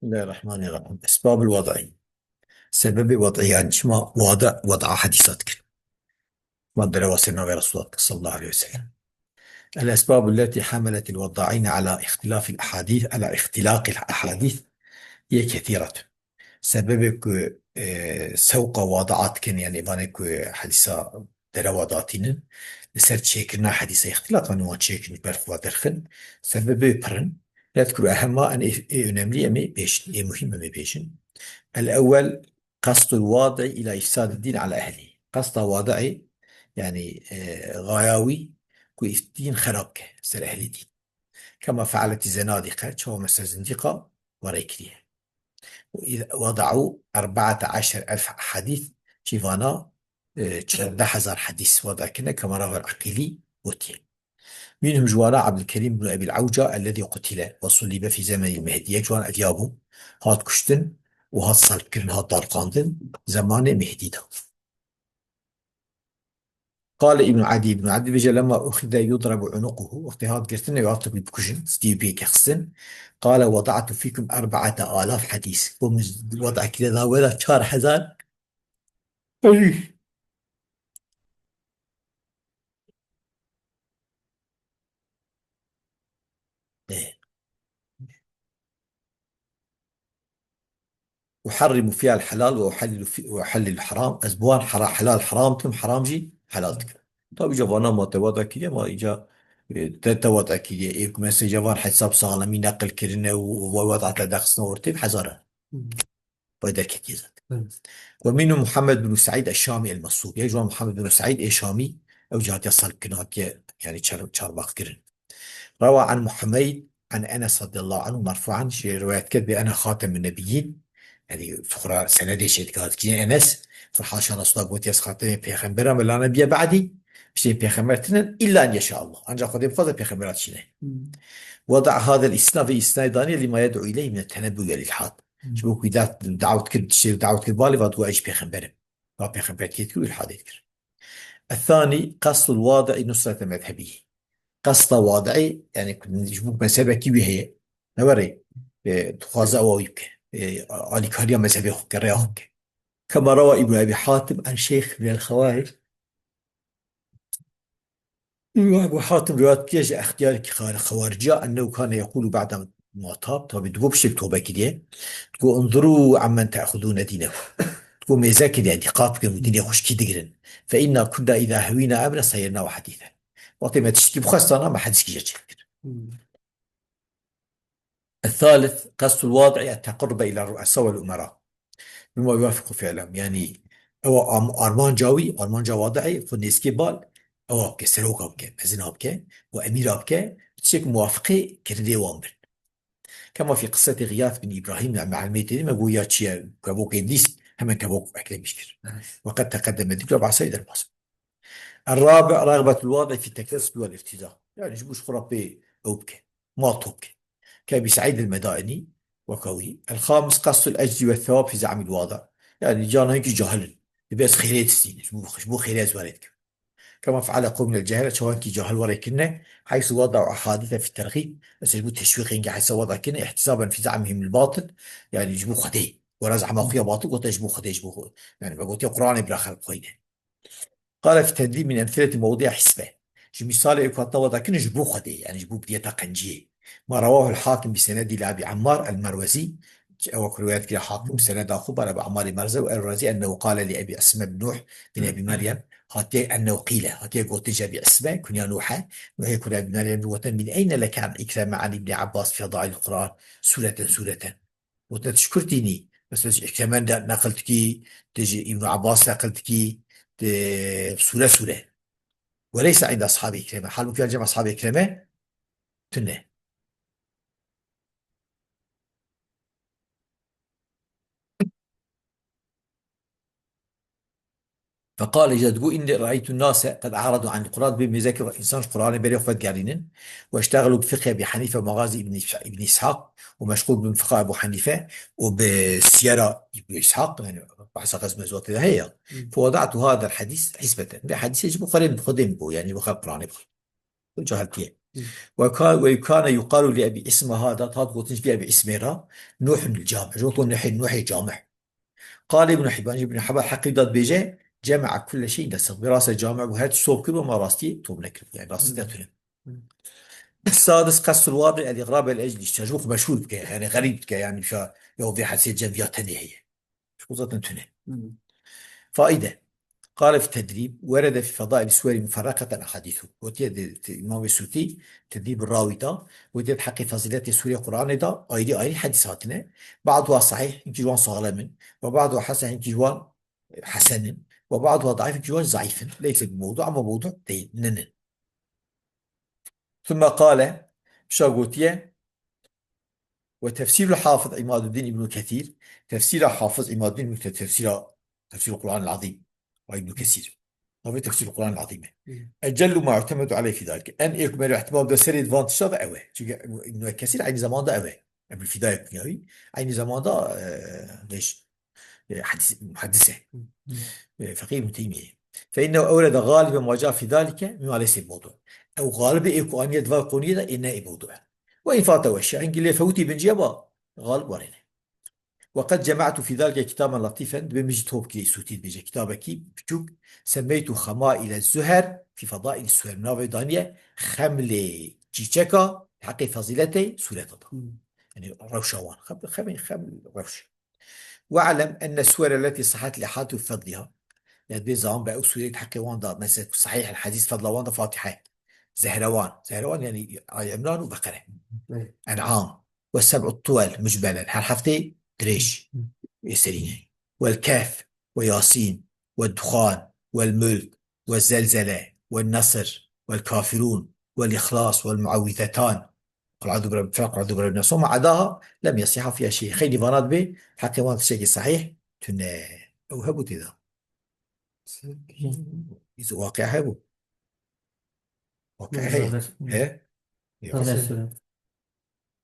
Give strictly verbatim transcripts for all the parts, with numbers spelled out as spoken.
Bismillahirrahmanirrahim. Esbabul wad'i. Sebebê wad'i, yani çima wadi, wad'a hadîsa dikin. Ma derewa ser navê Resulullah sallallahu aleyhi ve sellem. El esbabu leti hameletil wadda'ine ala ihtilafil ahadîth, ala ihtilaqil ahadîth ye kethîratun. Sebebê ku, e, sewqa wadi'a dikin, yani vanê ku hadîsa derewa datînin, li ser çêkirina hadîsa îxtîlat, yani wan çêkirin, ber xwe derxin, sebebê pir in. Yadkuru ehemma, en ê, ê önemli em ê bêjin, ê muhîm em ê bêjin. El ewwel, qasdul wadi'i ila ifsadid din ala ehlihi. Qasda wadi'ê, yani, e, gaya wî ku îf-, din xerab ke ser ehlî din. Kema fealeti zenadîqe, çawa mesela zindîqa warê kiriye. Ve iz-, wada'u erbaete aşer elf hadîs, çîvana, e, çardeh hezar hadîs wada kirine, kema ravel Eqîlî gotiye. Minhum ji wana Abdülkerim bin Ebil Awca ellezî qutile ve sulibe fî zemenil Mehdi. Yek ji wan eviya bû, hat kuştin û hat salbkirin, hat darqandin zemanê Mehdî de. Qale Îbn Adî, Îbn Adî dibêje, "Lema uxide yudrabu unuquhu", wextê hat girtin, ew hat bikujin, stî pê kexistin. Qale, "Wada'tu fîkum erbaete alaf hadîs." Bo min wada kire da weda çar hezar. Ey. E. Uharrimu fîhal helal ve uhallilu fî-, ve uhallil haram. Ez bi wan hera-, helal haram dikim, haram jî helal dikim. Tabi îca vana ma te wada kiriye, ma îca, e, te, te wada kiriye. Ê ku mesela îca van hesab saxlemî neqil kirine û, û wada te dexistin ortê, hezar e. Hmm. Vay derketiye zaten. Evet. Ve minhum Muhammed bin Said eş-Şami el-Masûb. Ya ji wan Muhammed bin Said ê Şamî, ew cihatiya salb kirin, hatiye, yani çar-, çarmix kirin. Rawa an Muhammed an Enes radıyallahu anhu merfu'an, jê rivayet kir bi ene xatemun nebiyyin. Yani, xura senedê şey dikar, ki Enes, xura haşa Resulullah gotiye, ez xatemê peyxemberan ve la nebiye ba'di, işte peyxember tinin, illa en yeşa Allah. Ancak Xwedê bixwaze peyxemberat çine. Hmm. Wada hadel isna ve isnayê daniye lima yed'u ileyhi min tenebbu ve ilhad. Hmm. Ji bo ku da-, dawet kir, şey dawet kir balê, va dua eş peyxemberim. Va peyxembertiyet kir û ilhadê kir. Ethani, qasdul wadi'i nusrete mezhebihi. Qasda wadi'i, yani ji bo mezhebekî wî heye. Ne were, e, dixwaze ewa wî bike. E, alîkariya mezhebê xwe bike, rêya xwe bike. Kema rawa Îbn Ebî Hatim en Şeyh minel Xewarij. Îbn Ebî Hatim rivayet kiriye ji extiyareke xar-, Xewariciya, ennehu kane yekulu ba'de ma tab, tabi digo piştê tobe kiriye. Digo, "Unzuru ammen te'xudûne dînekum." Digo, "Mêze kiriye, dîqat bikin û dînê xwe ji kî digirin. Fe inna kunna îza hewîna emre seyirna ve hadîse." Wextê me tiştekî bixwestana, me hedîskî jê çêkir. Hmm. Thalith, qasdul wadi'i et-teqarrube ila ru'esa vel umera. Bima yuwafiqu fi'lehum. Yani, ewa am-, armanca wî, armanca wadi'i, xwe nêzkê bal, ewa bike, seroka bike, mezina bike, û emîra bike, tiştek muwafiqê kirinê wan bin. Kema fî qissetê Xiyath bin Îbrahîm, yani, me'lumê têdî me goya çi ye, kevokê dîst, hemen kevok Ekremîş kir. Evet. Ve qed teqeddeme dikra behsa derbas. Er-rabi', ragbetul wadi fî tekesub vel iftida. Yani, ji bo ji xwe re pê ew bike. Mal top bike. Ke Ebî Seîd el-Medainî, weke wî. El-xamis, qasdul ecri ve thewab fî ze'mil wadi. Yani, cana hinkî cahil in. Dibe ez xêrê distînim. Ji bo, ji bo xêrê ez werê dikim. Kema feale qewmul cehele, çawa hinkî cahil werê kirine, heysu wada ahadîse fî terxîb, mesela ji bo teşwîqê hinkî heysa wada kirine, ihtisaben fî ze'mihim el-batil, yani ji bo Xwedê. Wera zehma xwe ya batil gote ji bo Xwedê, ji bo xwe. Yani, ve gotiye Qur'anê bira xelq xweyne. Qale fî tedrîb min emsileti mewdi'a hisbe. Ji mîsalê ê ku hatine wada kirine ji bo Xwedê, yani ji bo bidiyeta qenciyê. Ma rawahul Hakim bi senedî li Ebî Emmar el-Merwezî, ewa ku riwayet kiriye Hakim, seneda xwe bar Ebî Emmarê Merwezî, ennehu qale li Ebî Isme bin Nuh bin Ebî Meryem, hatiye ennehu qîle, hatiye gotin ji Ebî Isme, kunya Nuh e, Nuhê kura Ebî Meryem gotin, "Min eyne leke an Îkreme an Îbnî Abbas fî fedaîlil Qur'an, sureten sureten." Gotin, "Tu ji kur tînî?" Mesela, ji Îkreme de neqil dikî, tu ji Îbnî Abbas neqil dikî, tu sure sure. Weleyse inde ashabî Îkreme. Halbuki ya cem ashabî Îkreme tune. Feqale, îca digot, "Inni re'eytun nase qed a'radu anil Qur'an." Bi mêzeke însan ji Qur'anê berê xwe digerînin. Ve iştexelu bi fiqhe Ebî Henîfe, magazî Îbn, Îbn Îshaq, û meşxûl bin fiqha Ebû Henîfe û bi siyera Îbn Îshaq, yani, behsa qez mezwatê de heye. Hmm. Fewada'tu hadel hadîs hisbeten. Vê hadîsê ji bo xwe rê bi Xwedê min bû, yani, ji bo xwe Qur'anê bû. Cahiltiye. وكا-، وكان يقال لأبي عصمة هذا، hat gotin ji vî Ebî Îsmê re, Nuhul Camî. Ji wextê Nuhê, Nuhê Camî. قال ابن حبان، Ibn Hibban heqî da dibêje, جمع كل شيء إلا الصدق. Bi rastî camî bû, her tişt top kiribû, ma rastî top nekiribû. Yani rastî de tune. السادس، قصد الواضع الإغراب لأجل الاشتهار. Ji bo xwe meşhûr bike, yani xerîb bike, yani şa, ya vê hadisê cem ya tenê heye. Ji bo zaten tune. Faîde. قال في التدريب، ورد في فضائل السور مفرقة أحاديثه. Gotiye de, de, Îmam Sûtî, Tedrîb Rawî da, gotiye di heqê fezîletê sûrê Qur'anê da ayrî ayrî hedîs hatine. بعضها صحيح، hinkî ji wan saxlem in. وبعضها حسن، hinkî ji wan hesen in. وبعضها ضعيف، hinkî ji wan zayîf in. ليس بموضوع، ama mewdu değil, nin in. ثم قال، pişa gotiye, وتفسير الحافظ عماد الدين ابن كثير، tefsîra Hafiz Îmadîn Mûte, tefsîra, tefsîr Kur'an Azîm, wa Ibn Kesîr. Navê tefsîr Kur'an Azîm e. Hı. أجل ما يعتمد عليه في ذلك. En ê ku me îhtîmal de serê van tişta de ew e. Çünkü Ibn Kesîr aynı zamanda ew e. Ebul Fidayê Kunyawi. Aynı zamanda, e, leş, e, hadis, muhaddis e. Hı. E, feqî Ibn Teymiyye. فإنه أورد غالبا ما جاء في ذلك مما ليس بموضوع. Ew galibê ê ku aniye di va koniyê de ê ne ê mewdu e. وإن فات أو أشياء. Hingî lê fewtî bin ciya ba galib warê ne. وقد جمعت في ذلك كتابا لطيفا، dibê min jî top kirî, Sûtî dibêje, kitabekî biçûk, سميته خمائل الزهر في فضائل السور. Navê daniye Xemlê Çîçeka heqê fezîletê sûreta da. Hmm. Yani rewşa wan. Xem-, xem-, xem-, rewş. واعلم أن السور التي صحت الأحاديث في فضلها. Yani dibê zan be ew sûreyê di heqê wan da, mesela sahîh el hadîs fedla wan da Fatiha. Zehrewan. Zehrewan yani Ali Imran û Beqere. Evet. En'am. والسبع الطول مجملا. Her heftê dirêj. Hı. Ê serî ne. والكهف وياسين والدخان والملك والزلزلة والنصر والكافرون والإخلاص والمعوذتان. قل أعوذ برب الفلق، قل أعوذ برب الناس. وما عداها لم يصح فيها شيء. Xeylî vana dibê, heqê wan tiştekî sahîh tune. Ew hebû tê de. Îzo waqia hebû. Waqia heye. He? Yok.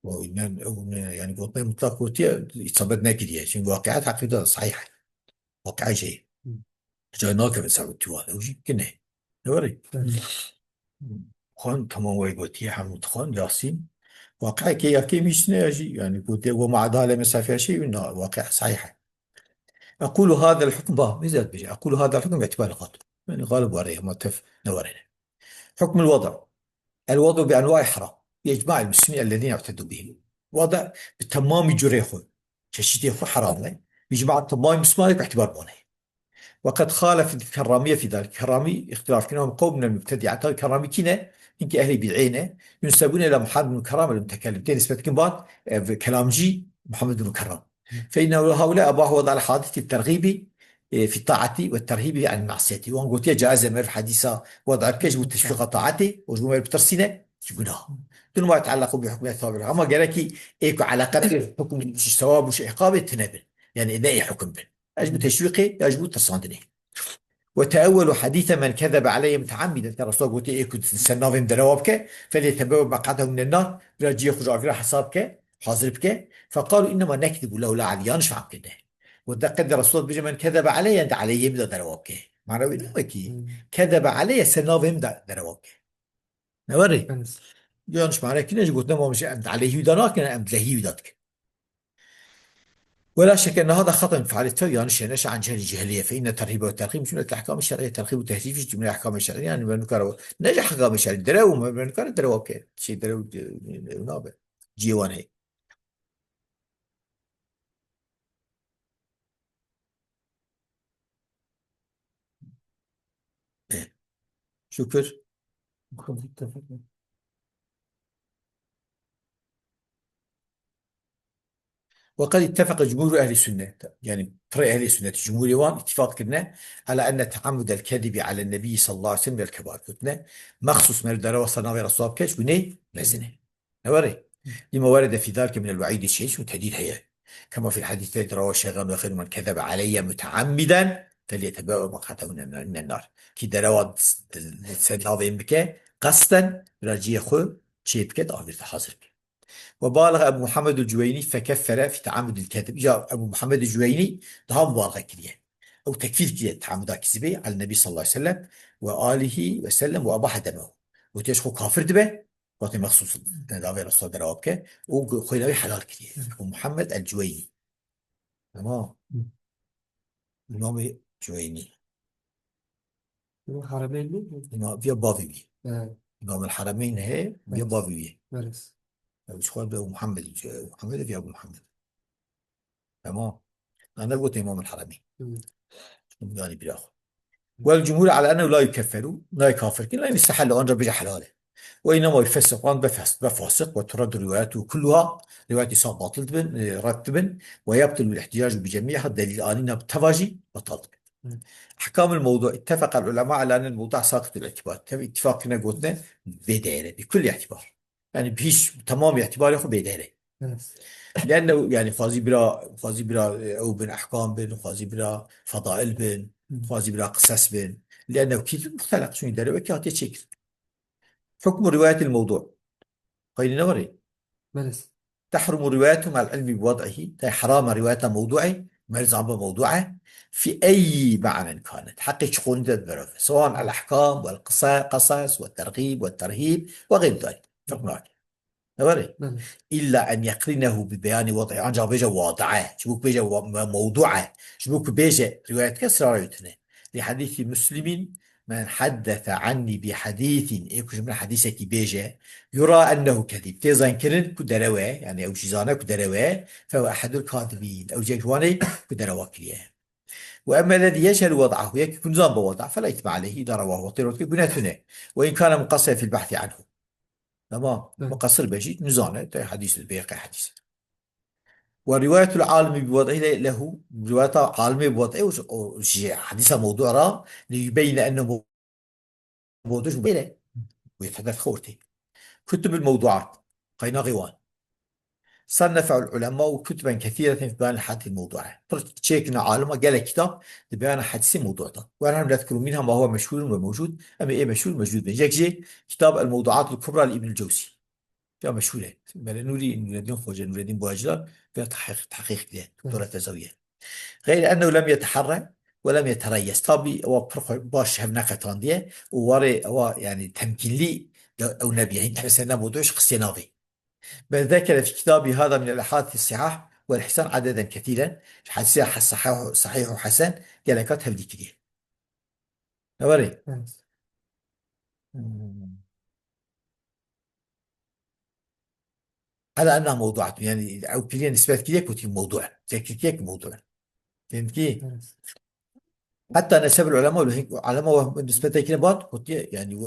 O ne, o ne, yani gotinê mutlak gotiye, îsabet nekiriye. Çünkü waqiat heqî de sahîh. Waqiat şey. Hı. Cay nakeve ser tiwan. Ew jî kine. Ne var? Hı. Xan tamam, wê gotiye, Hemûd Xan, Yasîn. Waqiekê ya kêm hîç ne ya jî. Yani gotiye, "Ve ma adale mesafeya şey", na, waqia sahîh. أقول هذا الحكم، ba, mizet bêje. أقول هذا الحكم باعتبار الغالب. Yani galib were, ama tef ne were ne. حكم الوضع. الوضع بأنواع حرام بإجماع المسلمين الذين يعتد بهم. Wada bi temamî curê xwe, çeşitê xwe heram e. Bi icma temamî Müslümanê bi îtibar bone. وقد خالف الكرامية في ذلك. Kerramî îxtilaf kirine, هم قوم من المبتدعة. Kerramî kî ne? Hinkî ehlê bid'ê ne. ينسبون إلى محمد بن كرام المتكلم. Tê nisbet kin ban, ev kelamcî Muhammed bin Kerram. فإن هؤلاء أباحوا وضع الحادث للترغيب، e, في الطاعة والترهيب عن المعصية. Wan gotiye caiz e meriv hadîsa wada bike ji bo teşwîqa taetê û ji bo meriv bitirsîne ji gunah. دون ما يتعلق بحكم الثواب. Ama gerekî ê ku eleqe bi hukm ji sewab û ji iqabê tune bin. Yani ne ê hukm bin. Ya ji bo teşwîqê ya ji bo tirsandinê. وتأولوا حديث من كذب علي متعمدا. Te Resulullah gotiye, ê ku ser navê min derewa bike, فليتبوأ مقعده من النار. Bira cihê xwe ji agirê hesab bike, hazir bike. فقالوا إنما نكذب لولا علي. Yanlış fam kirine. Wada qet Resulullah dibêje, "Men kezebe aleyye", yani di aleyhê min de derewa bike. Mana wê ne wekî. Hmm. Kezebe aleyye, ser navê min de derewa bike. Ne were? Evet. Yanlış mana kirine, ji gotinê ma em ji em di aleyhî wî de nakin, em di lehî wî de dikin. ولا شك أن هذا خطأ فعل التو، yanlış e, نشأ عن جهل الجاهلية، فإن الترهيب والترغيب من جملة الأحكام الشرعية، ترغيب وتهذيب جملة الأحكام الشرعية، yani me nikare, ne ji hekama şerî, derew me, me nikare derewa bike, şey derew, e, nabe, cihê wan heye. E, şükür. وقد اتفق جمهور أهل السنة، yani pirê ehlê sunnet, cumhurê wan îttifaq kirine, على أن تعمد الكذب على النبي صلى الله عليه وسلم من الكبائر. Gotine, mexsus meriv derewa ser navê Resulullah bike, ji gunê mezin e. Ne were? لما ورد في ذلك من الوعيد الشديد، û tehdîd heye. كما في الحديث الذي رواه الشيخان وغيرهما، "من كذب علي متعمدا فليتبوأ مقعده من النار." Kî derewa ser navê min bike, qesten, bira cihê xwe çê bike, di agir de hazir bike. وبالغ أبو محمد الجويني فكفر في تعمد الكذب. Ya Ebu Muhammed Cuweynî daha mubalğe kiriye. Ew tekfîr kiriye teamuda kizibê, على النبي صلى الله عليه وسلم وآله وسلم وأباح دمه. Û tê ji xwe kafir dibe, Xatê mexsûs, ne davê rasta derewa bike. Û xwê navê helal kiriye. Hı. Ebu Muhammed el-Cuweyni. Tamam. Hı. Îmamê Cuweynî. Bu Haremeyn mi? Îmam, viya bavê wî. He. Îmam el Haremeyn he, viya Evet. bavê wî. Evet. Ew ji xwe be Muhammed, Muhammed viya Muhammed. Tamam. Ana gote Îmam el Haremeyn. Hı. Şunu yani bir daha. Wel cumhur ala ennehu la yukefferu, nayê kafir kirin, la yustehal, anca bêje helal e. Ve innema yufesiq, wan be fes-, be fasiq, ve turaddu riwayetu kulluha, rivayetî sa batil dibin, e, red dibin, ve yebtulu ihticacu bi cemiha, delîl anîna bi teva jî betal dibin. Hı. Ahkamul mewdu, ittefaqal ulema ala ennel mewdu saqitul itibar. Tev ittifaq kirine gotine bê değere, bi kulli itibar. Yani bi hiç, tamam itibarê xwe bê değere. Evet. Liannehu, yani xwazî bira, xwazî bira, e, ew bin, ahkam bin, xwazî bira fedail bin, Hı. xwazî bira qisas bin. Liannehu kî muxtelaq, çünkü derewekî hatiye çêkirin. Hukmu riwayetil mewdu. Xeyrî ne warê? Belê. Tehrumu riwayetu mal ilmi bi wad'ihi. Te herama riwayeta mewdu'ê, merz amba mewdu'e. Fi eyyi ma'nen kanet. Heqê çi qonî de bereve. Sewan el ahkam, wel qisa-, qasas, wel tergîb, wel terhîb, ve xeyrî dalik. Hukmu riwayet. Ne warê? Belê. İlla en yeqrinehu bi beyanî wad'ihi. Ancak bêje wadi'e. Çi bu bêje wa-, me-, mewdu'e. Çi bu bêje riwayet ke sirara yutine. Li hadîsî Muslimîn, "Men haddese anni bi hadîsin", ê ku ji min hedîsekî bêje, "yura ennehu kezîb", tê zankirin ku derew e, yani ew jî zane ku derew e, "fehuve ehedul kazibîn", ew jî yek ji wan e ku derewa kiriye. "Ve emmellezî yeçhelu wad'ahu", yekî ku nizan be wada, "fela îsme aleyhî îza rewahu", wextê rotke gune tune. "Ve in kane muqassiren fil behsî anhu." Tamam. Evet. Muqassir be jî nizane, te hedîs, bêqe hedîs. Ve riwayetul alimi bi wad'ihi lehu, riwayeta alimi bi wad'i, o, o ji hedîsa mewdu' ra, li yubeyne ennehu mewdu' bêle. Wê hedef xortê. Kutubul mewdu'at, qaynaxê wan. Sannefe'ul ulema'u kutuben kesîreten fi beyanil hadîsil mewdu'e. Pir çêkine alima gelek kitab di beyana hedîsê mewdu' de. Ve nahnu nezkuru minha ma huve meşhurun ve mewcud. Em ê meşhur mewcud bin. Yek jê kitab El Mewdu'atul Kubra li Îbnül Cewzî. Ya meşhur e. Mele Nûrî, Nûreddîn Xoce, Nûreddîn Boyacılar, ya tahqiq, tahqiq kiriye. Hı. Doktora Fezawiye. Xeyr ennehu lem yeteherre ve lem yetereyyes. Tabî ewa pir xwe baş hev neqetandiye û warê ewa, yani, temkînlî de ew nebiye. Hîn tevse ne mewdu' ji qisê navê. Bel zekere fi kitabî hada min el-ehadîs sihah wel hisan adeden kethîren. Ji hedîsê he-, sahih, sahih û hesen geleka tevlî kiriye. Ne warê? Evet. Hmm. Ala enna mewdu'atun. Yani ew kiriye nisbet kiriye ku tî mewdu'. Zekir kiriye ku mewdu'. Fehmkî? Evet. Hatta nesebul ulema, ulema ve nisbet kiriye bat, ku tî, yani,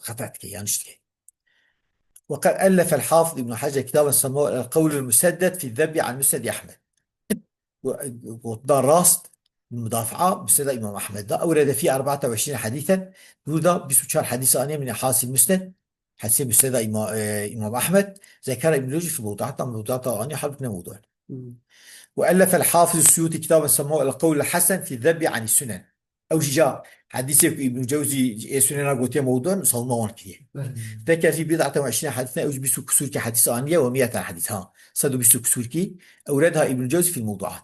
xeta dike, yanlış dike. Ve qed ellefel Hafız İbn Hacer kitaben semmahu el-Qewlul Musedded fi Zebbi an Musned Ahmed. Got da rast, mudafaa Musneda Îmam Ehmed da. Ewrede fî erba'ate ve işrîne hedîsen, dû da bîst û çar hedîs aniye min ehadîsil Musned, hedîsê Musneda Îma-, e, Îmam Ehmed, zekara Îbn Cewzî fî mewdu'at, mewdu'ata aniye halbûk ne mewdu'. Hmm. Ve ellefel Hafız Suyuti kitaben semmahu el-Qewlul Hasen fî Zebbi ani Sunen. Ew jî ca hedîsê ku Îbn Cewzî ê Sunena gotiye mewdu', savunma wan kiriye. Evet. Zeker fî bid'ate ve işrîne hedîsen, ew jî bîst û kusûrkî hedîs aniye ve miyeten hedîs, ha. Sed û bîst û kusûrkî, ewredha Îbn Cewzî fîl mewdu'at.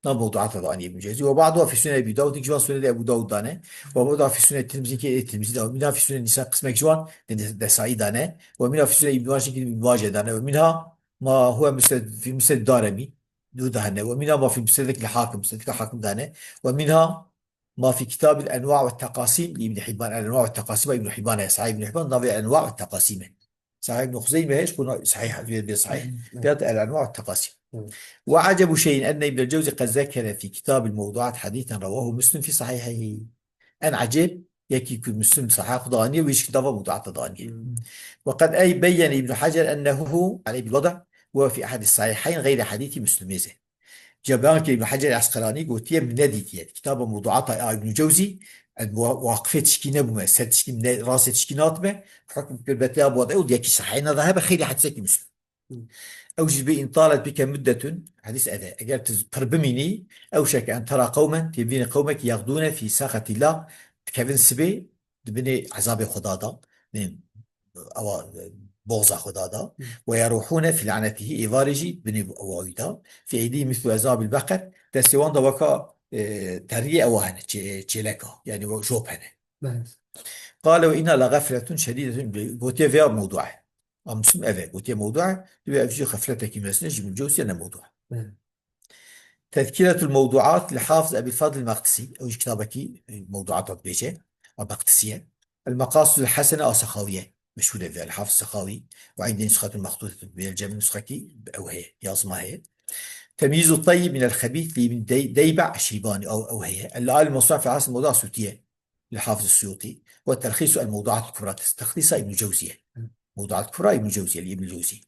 Na mewdu'ata da aniye Ibn Cewzî. Ve ba'duha fî sunen Ebî Dawud, yek ji wan sunedê Ebû Dawud dane. Ve ba'duha fî sunen Tirmizî, kê ê Tirmizî da. Minha fî sunen Nisa, qismek ji wan de-, Nesaî dane. Ve minha fî sunen Îbn Majê, kê Îbn Majê dane. Ve minha ma huve musned, fî musned Daremî. Dû da hene. Ve minha ma fî musnedek li Hakim, musnedek Hakim dane. Ve minha ma fî kitabil enwa ve teqasîm li Îbn Hibban. El enwa ve teqasîm Îbn Hibban e. Sahih Îbn Hibban navê enwa ve teqasîm e. Sahih Ibn Xuzeyme hêj kuna sahih, vê, vê sahih. Hı, evet. Fiyat el enwa teqasim. Evet. Ve acebu şeyin enne İbn Cevzi qed zekere fi kitabil mevduat hadîsen revahu Müslim fi sahihihi. En acib, yekî ku Müslim sahih xwe daniye, wî ji kitaba mevduat daniye. Hı. Ve qed ey beyyene İbn Hacer ennehu aleyh bil wada ve fi ahadis sahihayn gayri hadîsi Müslimê ze. Cebeyan ki Îbn Hecer Esqelanî gotiye, min nedîtiye. Kitaba Mewduata ya Îbn Cewzî, ez wa-, waqifê tişkî nebûme, ser tişkî ne, rastê tişkî natime, hukm kir beteya bu ewd yekî sahî nada hebe xeyrî hedsekî Müslim. Hı. Ew jî bi intalet bike muddetun, hedîs eve. Eger tu pir bimînî, ew şeke en tera qewmen, tê bînî qewmek yexdûne fî saxetillah, dikevin sibê, di binê ezabê Xweda da, ne, ewa, e, boxza Xweda da. Hı. Ve yeruhune fî lanetihî, êvarê jî binê ewa wî da. Fî eydî mislu ezabil beqer, destê wan da weka, e, teriyê ewa hene, çê-, çêleka, yani wek jop hene. Evet. Qale ve inna la gafletun şedîdetun, gotiye vêya mewdua. A Muslim ev e, gotiye mewdu e, divê ev jî xefletekî mezin e, ji Îbn Cewzî ye, ne mewdu e. Hı. Tezkîretul Mewduat li Hafiz Ebî Fadl Maqdisî, ew jî kitabekî, e, mewduata dibêje, a Maqdisî ye. El Maqasidul Hesene a Sexawî ye, meşhûr e vê, El Hafiz Sexawî, ve indî nusxetun mextûtetun, bi el cem nusxekî ew heye, yazma heye. Temyîzu Tayyib minel Xebîs li Îbn Dey-, Deyba Eşîbanî, ew, ew heye. El Laali Mewsuat fi Hafiz Mewduat Sûtî ye. Li Hafiz Suyutî. Ve Telxîsu el Mewduat Kubra, Telxîsa Îbn Cewzî ye. Hı. Mewduat Kubra Îbn Cewzî ye, li Îbn Cewzî.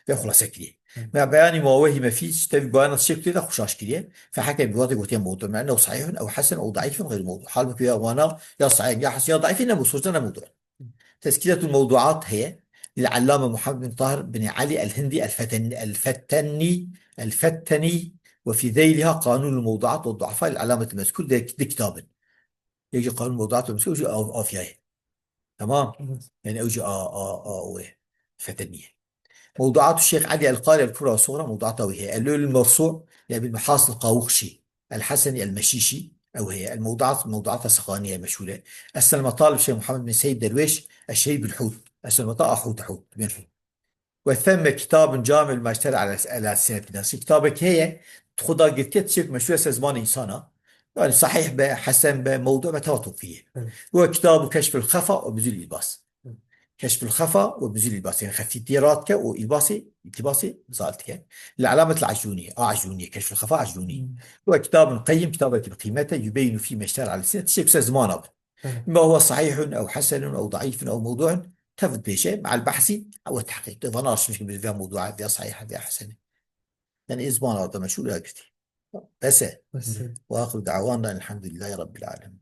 Ve xulase kiriye. Hı. Ma beyanî ma wehîme fî, ji tevî bayana tiştek tê de xuşaş kiriye. Fe heke bi watê gotiye mewdu. Me'ne sahihun ew hasenun ew daîfun xeyr mewdu. Halbukî ya wana ya sahih, ya hasen, ya daîf ne bu, sonuçta ne mewdu. Tezkîretul Mewduat heye. Li Allame Muhammed bin Tahir bin Ali el Hindi el Feten-, el Fetteni, el Fetteni ve fî zeyliha Qanûnul Mewduat ve Duafa el Alamet Mezkûr de, di kitabin. Yek jî Qanûn Mewduat ve Mezkûr, ew jî av-, afiyaye. Tamam. Evet. Yani ew jî a, a, a, o ye. Feteniye. Mewduatu Şeyh Ali el Qari el Kubra ve Sugra, mewduata wî heye. El Lûlul Mewsû, ya Ebil Mehasin Qawuxşî, el Haseni el Meşîşî, ew heye. El Mewduat, mewduata Sexaniye meşhûr e. Esnel Metalib Şeyh Muhammed bin Seyyid Derwêş, el Şeyh bil Hût. Esnel Metalib a Hût, Hût, bin Hût. Ve themme kitabun camil maçter ala, ala sinetina. Kitabek heye, xwe da girtiye tiştek meşhûr e ser zimanê însana. Yani sahih be, hesen be, mewdu be, teva topî ye. Evet. Ve kitabu Keşful Xefa ve Buzul İlbas. Hı. Keşful Xefa ve Buzul İlbas. Yani xefîtiyê radike û îlbasê, îltibasê zal dike. Li Alamet el Acûnî, a Acûnî, Keşful Xefa Acûnî. Hı. Ve kitabun qeyyim, kitabekî bi qîmete, yubeynu fî meşter alîsine, tiştek ser zimana bin. Hı. Ma huwa sahihun ew hasenun ew daîfun ew mewduun, tev dibêje, me'al behsî, ew tehqîq. Vana şmiş bi vê mewdua, vê sahih, vê hasen. Yani ê zimana da meşhûr ya girtî. Bes e. Bes e. Ve axiru da'wana elhamdülillahi rabbil alemin.